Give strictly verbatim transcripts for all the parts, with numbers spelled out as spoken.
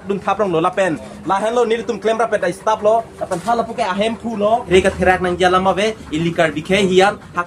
dun thap rong lo lapen lahenlo nelitum klemrap pen ta stop lo lapen hala puke ahemphu lo. Re katherak nangji alam ave, ili Karbi khei hian hak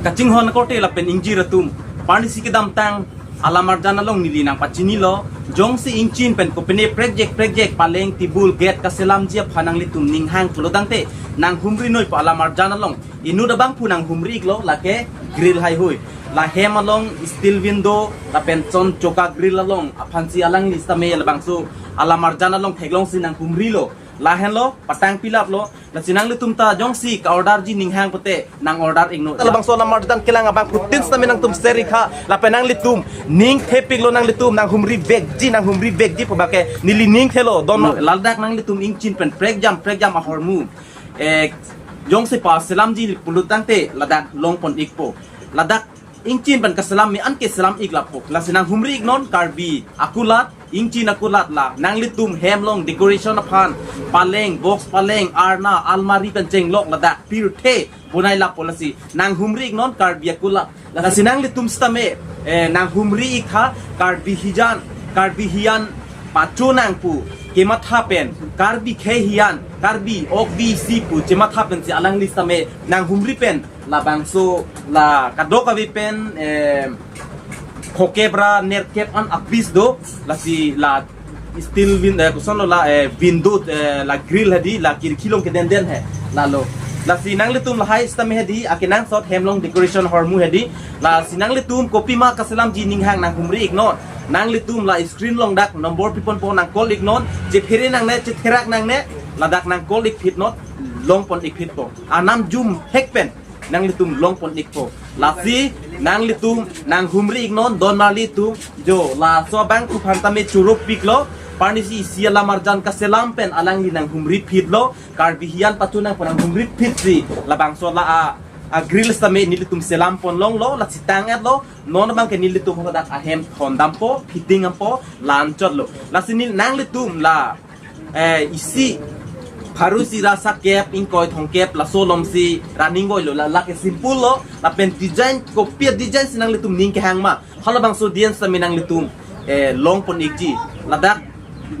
kachinghon korte lapen ingjir atum. Parnisi kedamtang alamarjan along neli nangpachinilo. Jongsi ingchin pen kopine prekjek prekjek paleng tebul gate kaselamji aphan nanglitum ninghang pulo tangte nanghumri noi pu alamarjan along inut abangphu nanghumri iklo, lake grill haihui. La hem along steel window lapen chon choka grill along aphansi alangli sitame labangso alamarjan along theklongsi nanghumrilo. Lahenlo patang pilaplo. Lasi nanglitum ta jongsi ka-orderji ninghang pute nang-order iknon. Labangso alamarjan kelang abangphutin sitame nangtum share ik tha lapen nanglitum ning thepiklo, nanglitum nanghumri vekji, nanghumri vekji pu bake neli ning thelo don. Ladak nanglitum ingchin pen prekjam prekjam ahormu, eh, jongsi paselamji pulo tangte ladak longpon ikpo. Ladak ingchin pen kaselam me anke selam ik lapo. Lasi nanghumri iknon Karbi akulat, ingchin akulat la nanglitum hem along decoration aphan paleng, box paleng, arna, almari pen chenglok ladak pirthe bonai lapo. Lasi nanghumri iknon Karbi akulat. Lasi nanglitum sitame, eh, nanghumri ik tha. Karbi hijan, Karbi hian pacho nang pu kematha pen, Karbi khei hian, Karbi ok bi si pu chematha pensi alangli sitame nanghumri pen labangso la kadokave pen, eh, khokep ra nerkep an apis do, lasi la steel win, eh, kosonlo la, eh, window, eh, la grill hedi, la kirki along kedenden he lalo. Lasi nanglitum lahai sitame hedi akenangsot hem along decoration ahormu hedi. Lasi nanglitum kopima kaselamji ninghang nanghumri iknon. Nanglitum la screen along dak number piponpo, nang call iknon. Chephere nangne, chetherak nangne, ladak nang call ik phitnon, longpon ik phitpo. Anam jum hek pen nanglitum longpon ikpo. Lasi nanglitum nanghumri iknon don marli atum. Jo laso abangphu aphan tame choro piklo. Parnisi isi alamarjan kaselam pen alangli nanghumri phitlo. Karbi hian pacho nang pu nanghumri phitsi labangso la a, a grill sitame nelitum selampon longlo, lasi tang-etlo. Non abangke nelitum ladak ahem thondampo, fitting dampo, la-anchotlo. Lasi neli nanglitum la, eh, isi pharo isi ra sakep ingkoi thomkep laso alomsi running voilo, la lake simple lo. Lapen design kopi design si nanglitum ning kehang ma, halabangso design sitame nanglitum, eh, longpon ikji. Ladak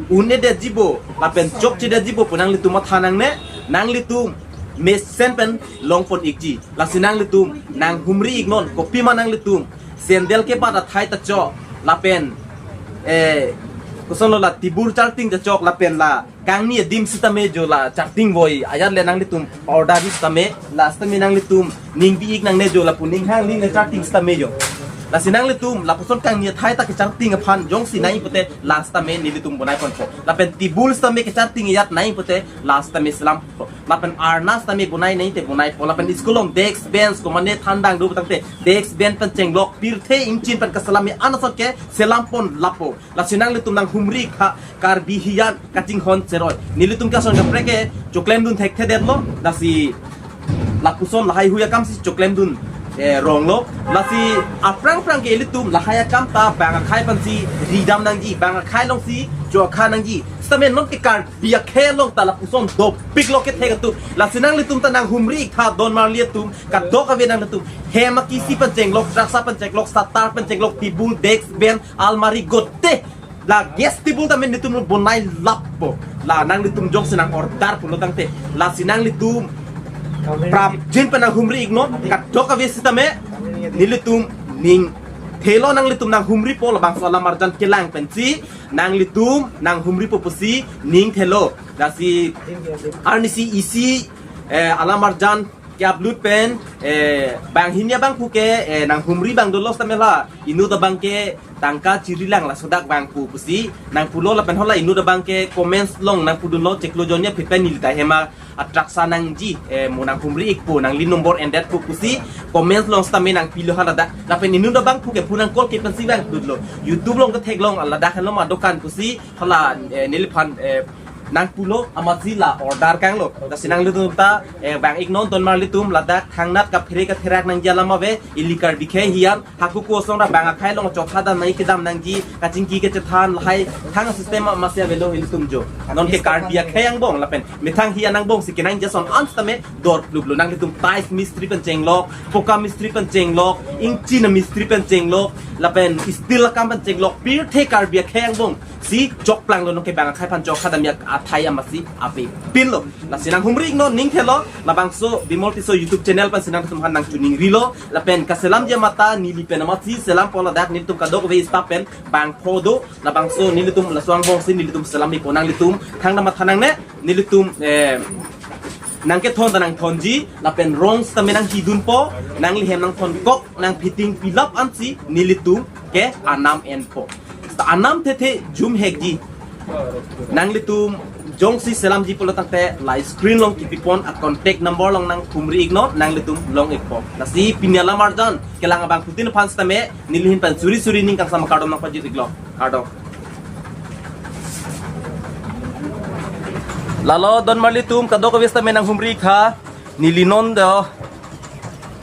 un-edetji bo lapen chokchedetji bo pu nanglitum matha nangne. Nanglitum mesen pen longpon ikji. Lasi nanglitum nanghumri iknon, kopima nanglitum sandal kebat athai ta chok lapen, eh, kosonlo la tebul charting ta chok lapen la kangni adim sitame jo la charting voi ayat le nanglitum order sitame, la sitame nanglitum ning bi ik nangne jo lapu ninghang ning le charting sitame jo. Lasi nanglitum lapuson kangni athai ta kecharting aphan jongsi nai pute la sitame nelitum bonaiponpo. Lapen tebul sitame kecharting ayat nai pute la sitame selampo. Lapen arna sitame bonai nai te bonaipo. Lapen school along desk bench komane thandang do tangte desk bench pen chenglok pirthe ingchin pen kaselam me anasot ke selampon lapo. Lasi nanglitum nanghumri ik tha, Karbi hian kachinghon cheroi. Nelitum ke ason kaprek ke choklemdun thekthedetlo. Lasi lapuson lahaihui akamsi choklemdun, eh, ronglo. Lasi aphrang aphrang ke ilitum lahai akam ta bang akhai pensi ridam nangji, bang akhai alongsi chokha nangji. Sitame non ke Karbi akhei along ta lapuson dopiklo kethek atum. Lasi nanglitum ta nanghumri ik tha don marli atum, kadokave nanglitum hem akisi pen chenglok, traksa pen chenglok, satar pen chenglok, tebul, desk, bench, almari, gote la gas tebul tame nelitum bonai lapo. La nanglitum jongsi nang order pulo tangte, lasi nanglitum prapjin pen nanghumri iknon, kadokave sitame nelitum ning thelo, nanglitum nanghumripo, labangso alamarjan kelang pensi nanglitum nanghumripo pusi ning thelo. Lasi arnisi isi, eh, alamarjan ke-upload pen, eh, banghini abangphu ke, eh, nanghumri abang dolo sitame la inut abangke tangka chirilang laso dak abangphu pusi nangpulo lapen hala inut abangke comments along nangpudunlo, chiklo jonni aphi pen neli ta hem atraksa nangji, eh, mo nanghumri ikpo, nangli number endetpo pusi comments along sitame nangpilo haladak. Lapen inut abangphu ke phu nang call ke pensi abang dudlo. YouTube along ketheklong ladak henlo ma dokan pusi hala, eh, neliphan, eh, nangpulo amatsi la order kanglo. Lasi nanglitum ta, eh, vang-iknon donmarlitum, ladak thangnat kaphere katherak nangji alam ave, ili Karbi akhei hiyan, hako kosong ra bang akhei along chotha dam nangji, kedam nangji, kachingki kachethan lahai, thang system amatsi avelo ilitum jo. Nonke Karbi akhei angbong lapen methang hiyan angbong si kenangji ason an sitame dor pluplo. Nanglitum tiles mistri pen chenglok, poka mistri pen chenglok, ingchin mistri pen chenglok, lapen steel akam pen chenglok, pirthe Karbi akhei angbong si chokplanglo, nonke bang akhei aphan chokha damji athai amatsi avepinlo. Lasi nanghumri-iknon, ning thelo, labangso Bimol Tisso YouTube channel pensi nangtumphan nangchiningrilo, lapen kaselamji amat ta neli pen amatsi selampo, ladak nelitum kadokave staff pen bangpho do, labangso nelitum laso angbong si nelitum selam-ikpo. Nanglitum thangta matha nangne, nelitum, eh, nangkethon ta nangthonji, lapen rong sitame nanghidunpo, nanglihem nangthonkok, nangfitting pilap ansi nelitum ke anam enpo. Seta anam thethe jum hekji. Nanglitum jongsi selamji pulo tangte la screen along kipipon a contact number along nanghumri-iknon, nanglitum long-ikpo. Lasi pini alam arjan kelang abangphutin aphan sitame neli ahin pen suri suri ning kangsam akardom nangpajir-iklo. Kardom. Lalo donmarlitum kadokave sitame nanghumri-ik tha, neli non do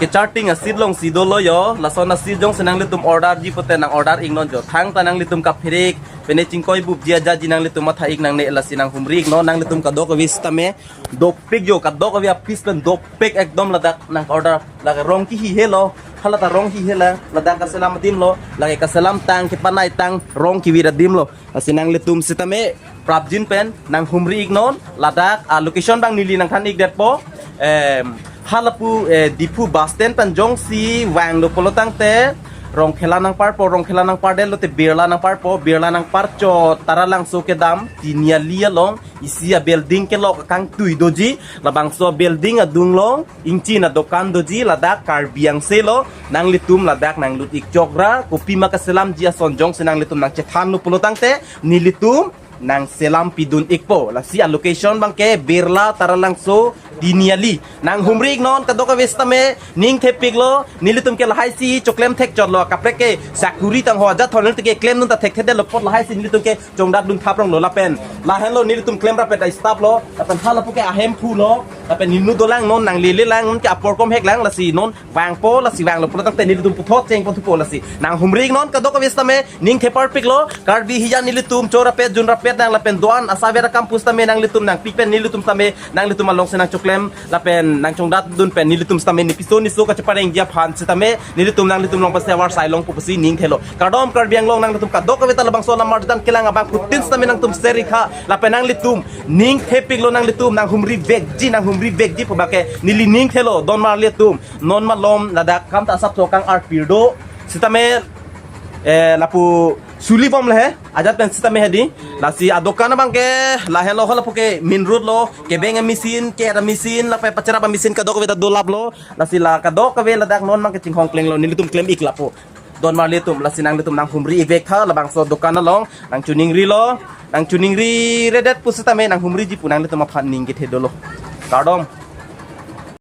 kecharting a-seat alongsi dolo jo, lason a-seat jongsi nanglitum orderji pute nang-order-iknon jo. Thangta nanglitum kaphere pen chingkoi bupji ajaji nanglitum matha-ik nangne, lasi nanghumri-iknon, nanglitum kadokave sitame dopik jo, kadokave a-piece pen dopik ekdom, ladak nang-order, lake rong kihi helo, hala ta rong hi hela, ladak kaselam adimlo, lake kaselamtang, kepanai tang, rong kevir adimlo. Lasi nanglitum sitame prapjin pen nanghumri-iknon, ladak a-location abang neli nangthan-ikdetpo. Em, halapu, eh, Diphu bus stand pen jongsi vanglo pulo tangte Rongkhela nangparpo, Rongkhela nangpardetlote Birla nangparpo, Birla nangpar chot Taralangso kedam Tiniali along isi a-building kelok akangtui doji, labangso building adung along ingchin adokan doji, ladak Karbi angse lo. Nanglitum ladak nanglut-ik chokra, kopima kaselamji ason jongsi nanglitum nangchethanlo pulo tangte nelitum nangselam pidun-ikpo. Lasi a-location abangke Birla Taralangso Tiniali. Nanghumri-iknon kadokave sitame, ning thepiklo, nelitum ke lahaisi choklem thekchotlo, kaprek ke sakuri tangho ajat thonel tike klemdun ta thekthedetlo apot lahaisi nelitum ke chongdat dun thapronglo lapen lahenlo nelitum klemrap-et a-staff lo, lapen halapu ke ahemphu lo, lapen ninu dolang, non nanglele lang, non ke apor kom hek lang, lasi non vangpo, lasi vanglo pulo tangte nelitum puthot chengpon thupo. Lasi nanghumri-iknon kadokave sitame, ning theparpiklo, Karbi hiyan nelitum chorap-et junrap-et nang lapen do-an asaver akam pusitame nanglitum nangpik pen nelitum sitame nanglitum alongsi nangchoklem lapen nangchongdat dun pen nelitum sitame nepiso neso kacheparengji aphan sitame nelitum nanglitum along pensi avarsai longpo pusi ning thelo. Kardom Karbi Anglong, nanglitum kadokave ta labangso alam arjan kelang abangphutin sitame nangtum share-ik tha, lapen nanglitum ning thepiklo, nanglitum nanghumri-ikji, nanghumri-ikji pu abangke neli ning thelo, donmarlitum. Non malom ladak kam ta asap so kang-arpir do sitame, eh, lapu suli bom le he, ajat pen sitame hedi. Lasi adokan abangke lahenlo, halapu ke main road lo, kebeng a-machine, ke-et a-machine, lapen pacherap a-machine kadokave ta dolaplo. Lasi la kadokave ladak non abangke chinghong klenglo, nelitum klem-ik lapu. Donmarlitum, lasi nanglitum nanghumri-ik vek tha, labangso dokan along nangchiningrilo, nangchiningriredet pusitame nanghumriji pu nanglitum aphan ning kethe dolo. Kardom.